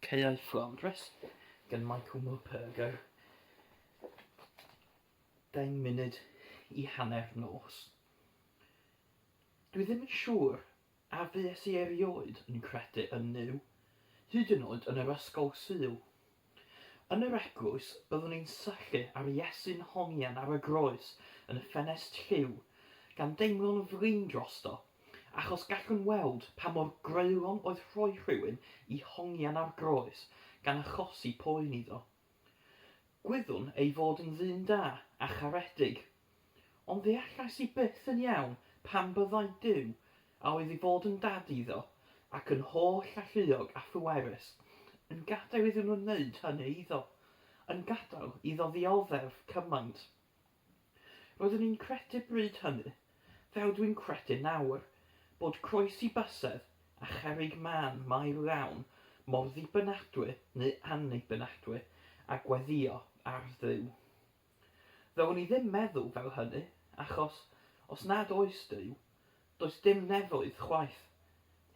Caeau Fflandrys gan Michael Morpurgo. 1:20 nos. Dwi ddim yn siŵr a fues i erioed yn credu yn Nuw, hyd yn oed yn yr ysgol Sul. Yn yr eglwys, byddwn i'n syllu ar Iesu'n hongian ar y groes yn y ffenest lliw, gan deimlo'n flin drosto, achos gallwn weld pa mor greulon oedd rhoi rhywun i hongian ar groes gan achosi poen iddo. Gwyddwn ei fod yn ddyn da a charedig. Ond ddeallais i byth yn iawn pam byddai Duw, a oedd i fod yn dad iddo, ac yn holl alluog a phwerus, yn gadael iddyn nhw wneud hynny iddo, yn gadael iddo ddioddef cymaint. Roeddwn i'n credu bryd hynny, fel dwi'n credu nawr, bod croesi bysedd a cherrig mân Mair Lawn mor ddibynadwy neu annibynadwy â gweddïo ar Dduw. Ddylwn i ddim meddwl fel hynny, achos os nad oes Duw, does dim nefoedd chwaith.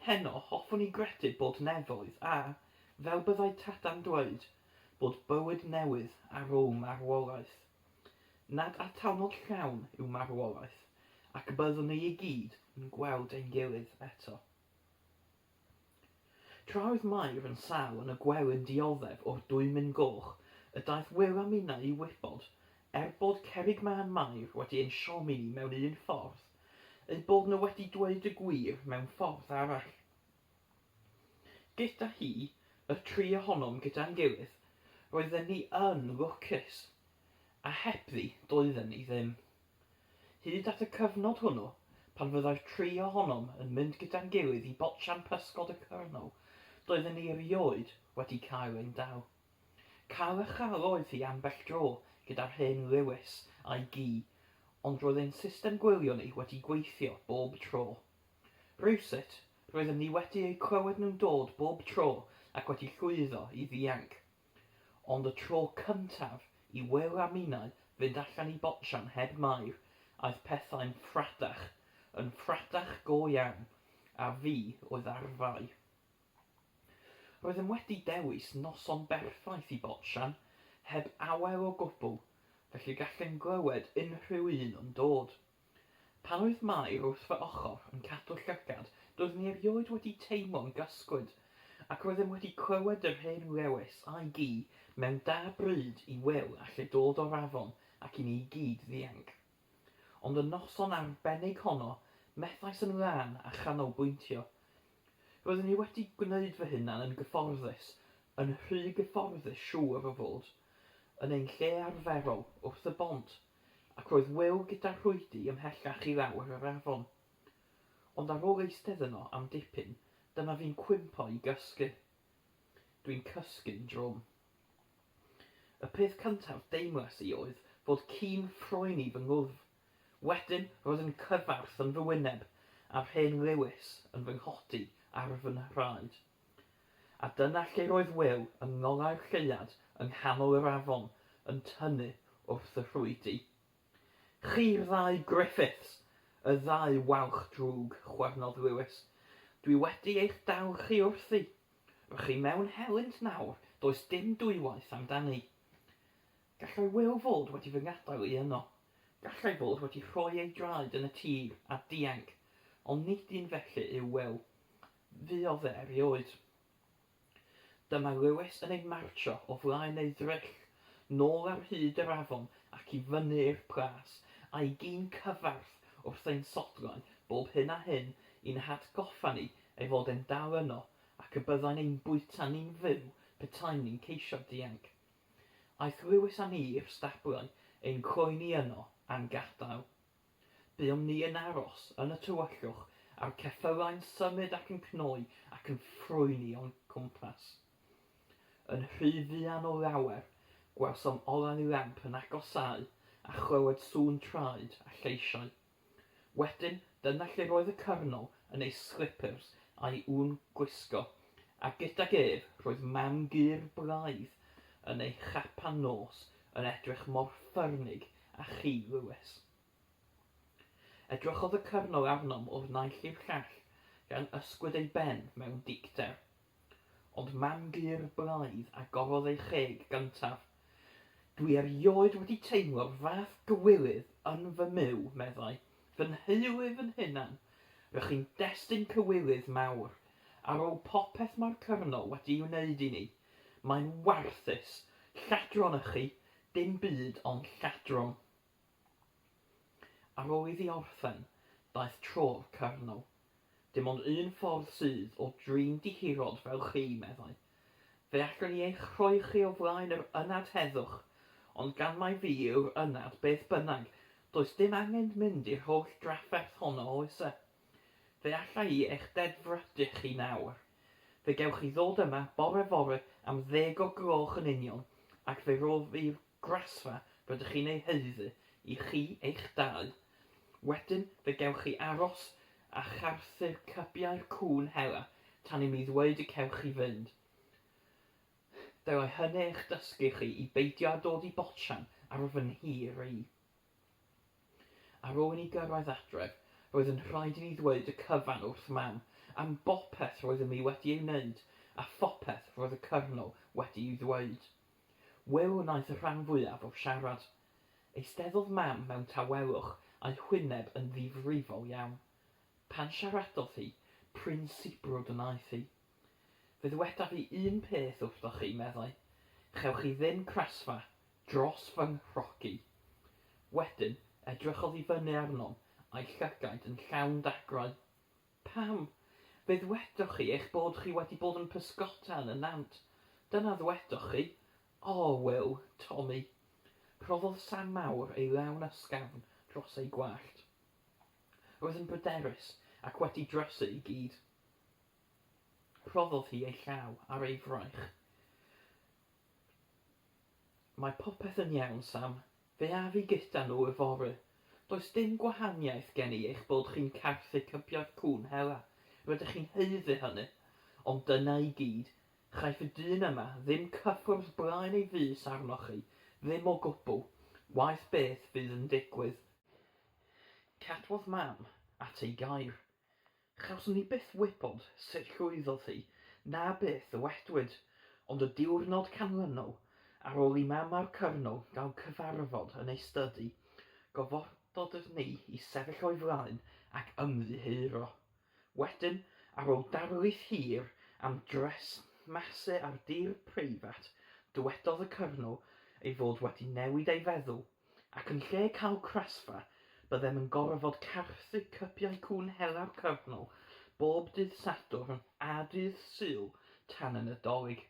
Heno, hoffwn i gredu bod nefoedd a, fel byddai Tada'n dweud, bod bywyd newydd ar ôl marwolaeth. Nad atalnod llawn yw marwolaeth, ac y byddwn ni i gyd yn gweld ein gilydd eto. Tra oedd Mair yn sâl yn y gwely'n dioddef o'r dwymyn goch, y daeth Wil a minnau i wybod, er bod cerrig mân Mair wedi ein siomi ni mewn un ffordd, eu bod nhw wedi dweud y gwir mewn ffordd arall. Gyda hi, y tri ohonom gyda'n gilydd, roedden ni yn lwcus. A hebddi, doedden ni ddim. Hyd at y cyfnod hwnnw, pan fyddai'r tri ohonom yn mynd gyda'n gilydd i botsian pysgod y Cyrnol, doedden ni erioed wedi cael ein dal. Cael a chael oedd hi ambell dro gyda'r hen Lewis a'i gi, ond roedd ein system gwylio ni wedi gweithio bob tro. Rywsut, roeddem ni wedi eu clywed nhw'n dod bob tro ac wedi llwyddo i ddianc. Ond y tro cyntaf i Wil a minnau fynd allan i botsian heb Mair, aeth pethau'n ffradach, yn ffradach go iawn, a fi oedd ar fai. Roeddem wedi dewis noson berffaith i botsian, heb awel o gwbl, felly gallem glywed unrhyw un yn dod. Pan oedd Mair wrth fy ochr yn cadw llygad, doeddwn i erioed wedi teimlo'n gysglyd, ac roeddem wedi clywed yr hen Lewis a'i gi mewn da bryd i Wil allu dod o'r afon ac i ni i gyd ddianc. Ond y noson arbennig honno, methais yn lân a chanolbwyntio. Roeddwn i wedi gwneud fy hunan yn gyfforddus, yn rhy gyfforddus siŵr o fod, yn ein lle arferol wrth y bont, ac roedd Wil gyda'r rhwydi ymhellach i lawr yr afon. Ond ar ôl eistedd yno am dipyn, dyma fi'n cwympo i gysgu. Dwi'n cysgu'n drwm. Y peth cyntaf deimles i oedd fod ci'n ffroeni fy ngwddf. Wedyn roedd yn cyfarth yn fy wyneb, a'r hen Lewis yn fy nghodi ar fy nhraed. A dyna lle roedd Wil yng ngolau'r lleuad yng nghanol yr afon yn tynnu wrth y rhwydi. Chi'r ddau Griffiths! Y ddau walch drwg, chwyrnodd Lewis. Dwi wedi eich dal chi wrthi. R'ch chi mewn helynt nawr, does dim dwywaith amdani. Gallai Wil fod wedi fy ngadael i yno. Gallai fod wedi rhoi ei draed yn y tir a dianc, ond nid un felly yw Wil. Fuodd e erioed. Dyma Lewis yn ei martsio o flaen ei ddryll, nôl ar hyd yr afon ac i fyny i'r plas, a'i gi'n cyfarth wrth ein sodlau bob hyn a hyn i'n hatgoffa ni ei fod e'n dal yno ac y byddai'n ein bwyta ni'n fyw petaem ni'n ceisio dianc. Aeth Lewis â ni i'r stablau, ein cloi ni yno a'n gadael. Buom ni yn aros yn y tywyllwch a'r ceffylau'n symud ac yn cnoi ac yn ffrwyni o'n cwmpas. Yn rhy fuan o lawer, gwelsom olau lamp yn agosáu a chlywed sŵn traed a lleisiau. Wedyn, dyna lle roedd y cyrnol yn ei slipyrs a'i ŵn gwisgo, a gydag ef roedd mam-gu'r blaidd yn ei chapan nos yn edrych mor ffyrnig â chi, Lewis. Edrychodd y cyrnol arnom o'r naill i'r llall, gan ysgwyd ei ben mewn dicter. Ond mam-gu'r blaidd agorodd ei cheg gyntaf. Dwi erioed wedi teimlo'r fath gywilydd yn fy myw, meddai. Fy nheulu fy hunan. R'ych chi'n destun cywilydd mawr. Ar ôl popeth mae'r Cyrnol wedi'i wneud i ni. Mae'n warthus. Lladron ych chi, dim byd ond lladron. Ar ôl iddi orffen, daeth tro'r Cyrnol. Dim ond un ffordd sydd o drin dihirod fel chi, meddai. Fe allwn i eich rhoi chi o flaen yr ynad heddwch, ond gan mai fi yw'r ynad beth bynnag, does dim angen mynd i'r holl drafferth honno, oes e? Fe alla i eich dedfrydu chi nawr. Fe gewch chi ddod yma bore fory am ddeg o'r gloch yn union, ac fe rof i'r grasfa rydych chi'n ei haeddu i chi eich dau. Wedyn fe gewch chi aros a charthu'r cybiau'r cŵn hela tan i mi ddweud y cewch chi fynd. Dylai hynny eich dysgu chi i beidio â dod i botsian ar fy nhir i. Ar ôl i ni gyrraedd adref, roedd yn rhaid i ni ddweud y cyfan wrth Mam am bopeth roeddem ni wedi ei wneud a phopeth roedd y Cyrnol wedi'i ddweud. Wil wnaeth y rhan fwyaf o'r siarad. Eisteddodd Mam mewn tawelwch a'i hwyneb yn ddifrifol iawn. Pan siaradodd hi, prin sibrwd wnaeth hi. Fe ddwedaf i un peth wrthoch chi, meddai. Chewch chi ddim crasfa dros fy nghrogi. Wedyn, edrychodd i fyny arnom, a'i llygaid yn llawn dagrau. Pam? Fe ddwedoch chi eich bod chi wedi bod yn pysgota yn y nant. Dyna ddwedoch chi. O, Wil, Tommy. Rhoddodd Sam Mawr ei law'n ysgafn dros ei gwallt. Roedd yn bryderus ac wedi drysu i gyd. Rhoddodd hi ei llaw ar ei fraich. Mae popeth yn iawn, Sam. Fe af i gyda nhw yfory. Does dim gwahaniaeth gen i eich bod chi'n carthu cybiau'r cŵn hela. Rydych chi'n haeddu hynny. Ond dyna i gyd. Chaiff y dyn yma ddim cyffwrdd blaen ei fys arnoch chi, ddim o gwbl, waeth beth fydd yn digwydd. Cadwodd Mam at ei gair. Chawson ni byth wybod sut llwyddodd hi, na beth ddywedwyd, ond y diwrnod canlynol, ar ôl i Mam a'r Cyrnol gael cyfarfod yn ei stydi, gofododd ni i sefyll o'i flaen ac ymddiheuro. Wedyn, ar ôl darlith hir am dresmasu ar dir preifat, dywedodd y Cyrnol ei fod wedi newid ei feddwl Ac yn lle cael crasfa, byddem yn gorfod carthu cypiau cŵn hela'r Cyrnol bob dydd Sadwrn a dydd Sul tan y Nadolig.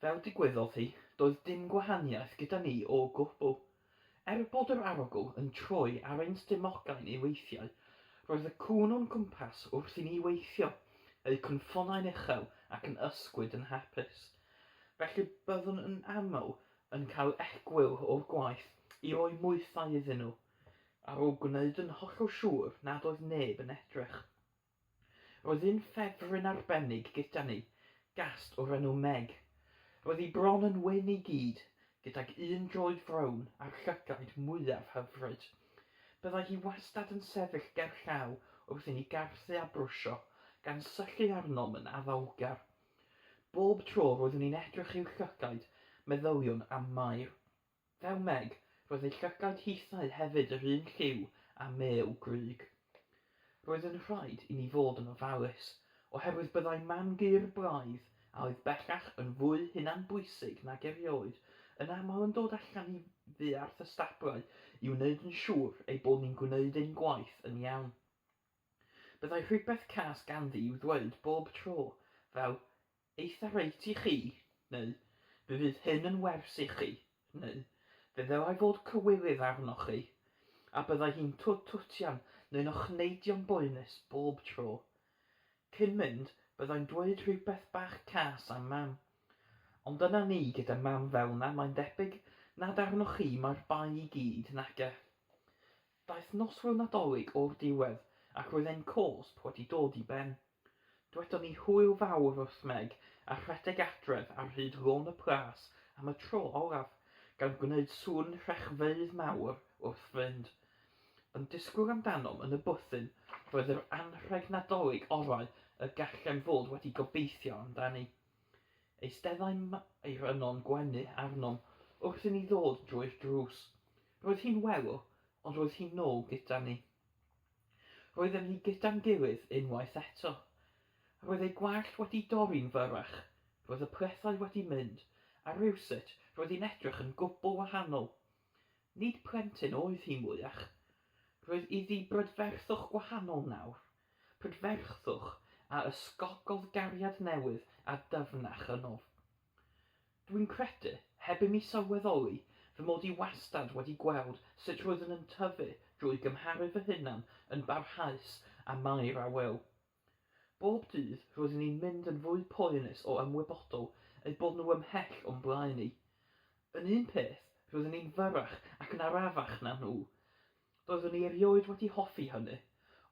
Fel digwyddodd hi, doedd dim gwahaniaeth gyda ni o gwbl. Er bod yr arogl yn troi ar ein stumogau ni weithiau, roedd y cŵn o'n cwmpas wrth i ni weithio, eu cynffonau'n uchel ac yn ysgwyd yn hapus. Felly byddwn yn aml yn cael egwyl o'r gwaith i roi mwythau iddyn nhw, ar ôl gwneud yn hollol siŵr nad oedd neb yn edrych. Roedd un ffefryn arbennig gyda ni, gast o'r enw Meg. Roedd hi bron yn wyn i gyd, gydag un droed frown a'r llygaid mwyaf hyfryd. Byddai hi wastad yn sefyll gerllaw wrth i ni garthu a brwsio, gan syllu arnom yn addawgar. Bob tro roeddwn i'n edrych i'w llygaid, meddyliwn am Mair. Fel Meg, roedd ei llygaid hithau hefyd yr un lliw â mêl grug. Roedd yn rhaid i ni fod yn ofalus, oherwydd byddai mam-gu'r blaidd, a oedd bellach yn fwy hunanbwysig nag erioed, yn aml yn dod allan i fuarth y stablau i wneud yn siŵr ei bod ni'n gwneud ein gwaith yn iawn. Byddai rhywbeth cas ganddi i'w ddweud bob tro, fel 'Eitha reit i chi' neu 'Fe fydd hyn yn wers i chi' neu 'Fe ddylai fod cywilydd arnoch chi', a byddai hi'n twt-twtian neu'n ochneidio'n boenus bob tro. Cyn mynd, byddai'n dweud rhywbeth bach cas am Mam. Ond dyna ni gyda Mam fel'na, mae'n debyg nad arnoch chi mae'r bai i gyd, nage? Daeth noswyl Nadolig o'r diwedd ac roedd ein cosb wedi dod i ben. Dwedon ni hwyl fawr wrth Meg a rhedeg adref ar hyd Lôn y Plas am y tro olaf, gan gwneud sŵn rhechfeydd mawr wrth fynd. Yn disgwyl amdanom yn y bwthyn roedd yr anrheg Nadolig orau y gallem fod wedi gobeithio amdani. Eisteddai Mair yno'n gwenu arnom wrth i ni ddod drwy'r drws. Roedd hi'n welw, ond roedd hi nôl gyda ni. Roeddem ni gyda'n gilydd unwaith eto. Roedd ei gwallt wedi dorri'n fyrrach, roedd y pethau wedi mynd, a rywsut roedd hi'n edrych yn gwbl wahanol. Nid plentyn oedd hi mwyach. Roedd iddi brydferthwch gwahanol nawr, prydferthwch a ysgogodd gariad newydd a dyfnach ynof. Dwi'n credu, heb i mi sylweddoli, fy mod i wastad wedi gweld sut roeddwn yn tyfu drwy gymharu fy hunan yn barhaus â Mair a Wil. Bob dydd, roeddwn i'n mynd yn fwy poenus o ymwybodol eu bod nhw ymhell o'm blaen i. Yn un peth, roeddwn i'n fyrrach ac yn arafach na nhw. Doeddwn i erioed wedi hoffi hynny,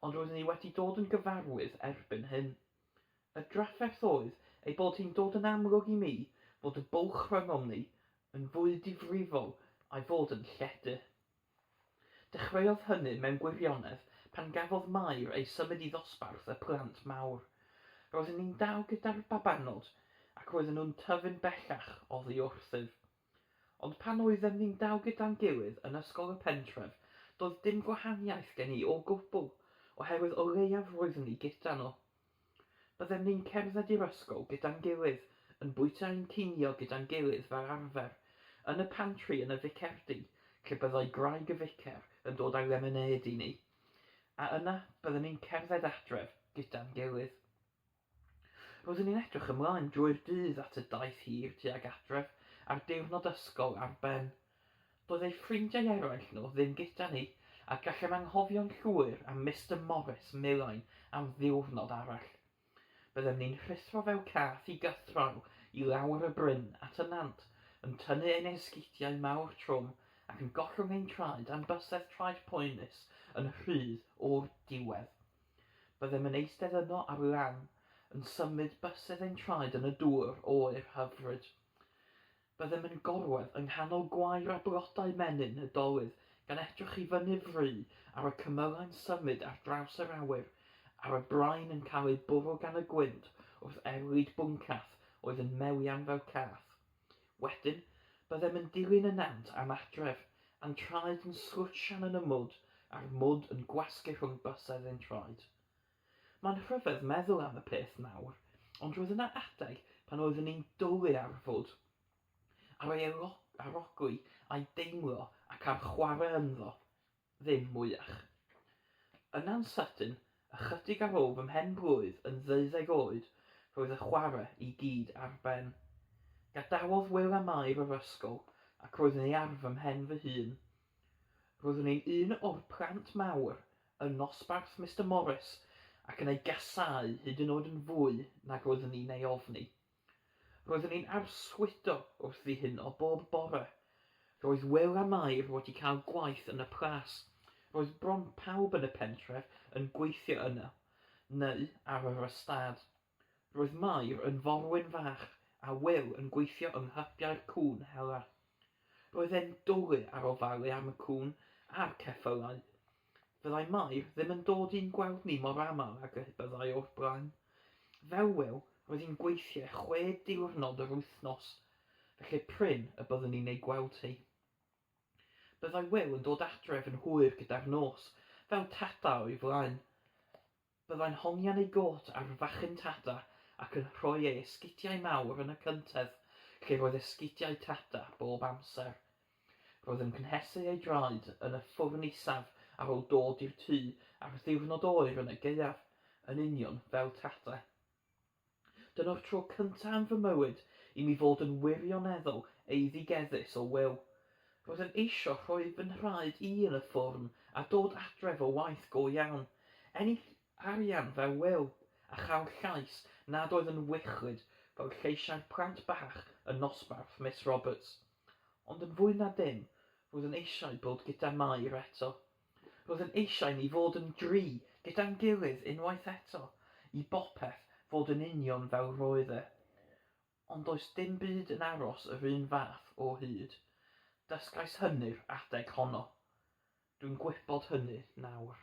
ond roeddwn i wedi dod yn gyfarwydd erbyn hyn. Y drafferth oedd ei bod hi'n dod yn amlwg i mi fod y bwlch rhyngom ni yn fwy difrifol a'i fod yn lledu. Dechreuodd hynny mewn gwirionedd pan gafodd Mair ei symud i ddosbarth y plant mawr. Roedden ni'n dal gyda'r babanod ac roedden nhw'n tyfu'n bellach oddi wrthyf. Ond pan oeddem ni'n dal gyda'n gilydd yn ysgol y pentref, doedd dim gwahaniaeth gen i o gwbl, oherwydd o leiaf roeddwn i gyda nhw. Byddem ni'n cerdded i'r ysgol gyda'n gilydd, yn bwyta ein cinio gyda'n gilydd fel arfer, yn y pantri yn y ficerdy, lle byddai gwraig y ficer yn dod â lemonêd i ni. A yna, byddem ni'n cerdded adref gyda'n gilydd. Roeddwn i'n edrych ymlaen drwy'r dydd at y daith hir tuag adref a'r diwrnod ysgol ar ben. Doedd eu ffrindiau eraill nhw ddim gyda ni, a gallem anghofio'n llwyr am Mister Morris Milain am ddiwrnod arall. Byddem ni'n rhuthro fel cath i gythraul i lawr y bryn at y nant, yn tynnu ein esgidiau mawr trwm ac yn gollwng ein traed a'n bysedd traed poenus yn rhydd o'r diwedd. Byddem yn eistedd yno ar lan, yn symud bysedd ein traed yn y dŵr oer hyfryd. Byddem yn gorwedd yng nghanol gwair a blodau menyn y dolydd gan edrych i fyny fry ar y cymylau'n symud ar draws yr awyr, ar y brain yn cael eu bwrw gan y gwynt wrth erlid bwncath oedd yn mewian fel cath. Wedyn, byddem yn dilyn y nant am adref, a'n traed yn slwtsian yn y mwd, a'r mwd yn gwasgu rhwng bysedd ein traed. Mae'n rhyfedd meddwl am y peth nawr, ond roedd yna adeg pan oeddwn i'n dwlu ar fwd, ar ei arogli a'i deimlo ac ar chwarae ynddo. Ddim mwyach. Yna'n sydyn, ychydig ar ôl fy mhen-blwydd yn ddeuddeg oed, roedd y chwarae i gyd ar ben. Gadawodd Wil a Mair yr ysgol ac roeddwn i ar fy mhen fy hun. Roeddwn i'n un o'r plant mawr yn nosbarth Mister Morris ac yn ei gasáu hyd yn oed yn fwy nag roeddwn i'n ei ofni. Roeddwn i'n arswydo wrth ddihuno bob bore. Roedd Wil a Mair wedi cael gwaith yn y plas. Roedd bron pawb yn y pentref yn gweithio yno, neu ar yr ystâd. Roedd Mair yn forwyn fach a Wil yn gweithio yng nghybiau'r cŵn hela. Roedd e'n dwlu ar ofalu am y cŵn a'r ceffylau. Fyddai Mair ddim yn dod i'n gweld ni mor aml ag y byddai o'r blaen. Fel Wil, roedd hi'n gweithio chwe diwrnod yr wythnos, felly prin y byddwn ni'n ei gweld hi. Byddai Wil yn dod adref yn hwyr gyda'r nos, fel tada o'i flaen. Byddai'n hongian ei gôt ar fachyn Tada ac yn rhoi ei esgidiau mawr yn y cyntedd lle roedd esgidiau Tada bob amser. Roedd yn cynhesu ei draed yn y ffwrn isaf ar ôl dod i'r tŷ ar ddiwrnod oer yn y gaeaf, yn union fel Tada. Dyna'r tro cynta' yn fy mywyd i mi fod yn wirioneddol eiddigeddus o Wil. Roeddwn eisio rhoi fy nhraed i yn y ffwrn a dod adref o waith go iawn, ennill arian fel Wil, a chael llais nad oedd yn wichlyd fel lleisiau'r plant bach yn nosbarth Miss Roberts. Ond yn fwy na dim, roeddwn eisiau bod gyda Mair eto. Roeddwn eisiau ni fod yn dri gyda'n gilydd unwaith eto, i bopeth fod yn union fel roedd e. Ond does dim byd yn aros yr un fath o hyd. Dysgais hynny'r adeg honno. Dwi'n gwybod hynny nawr.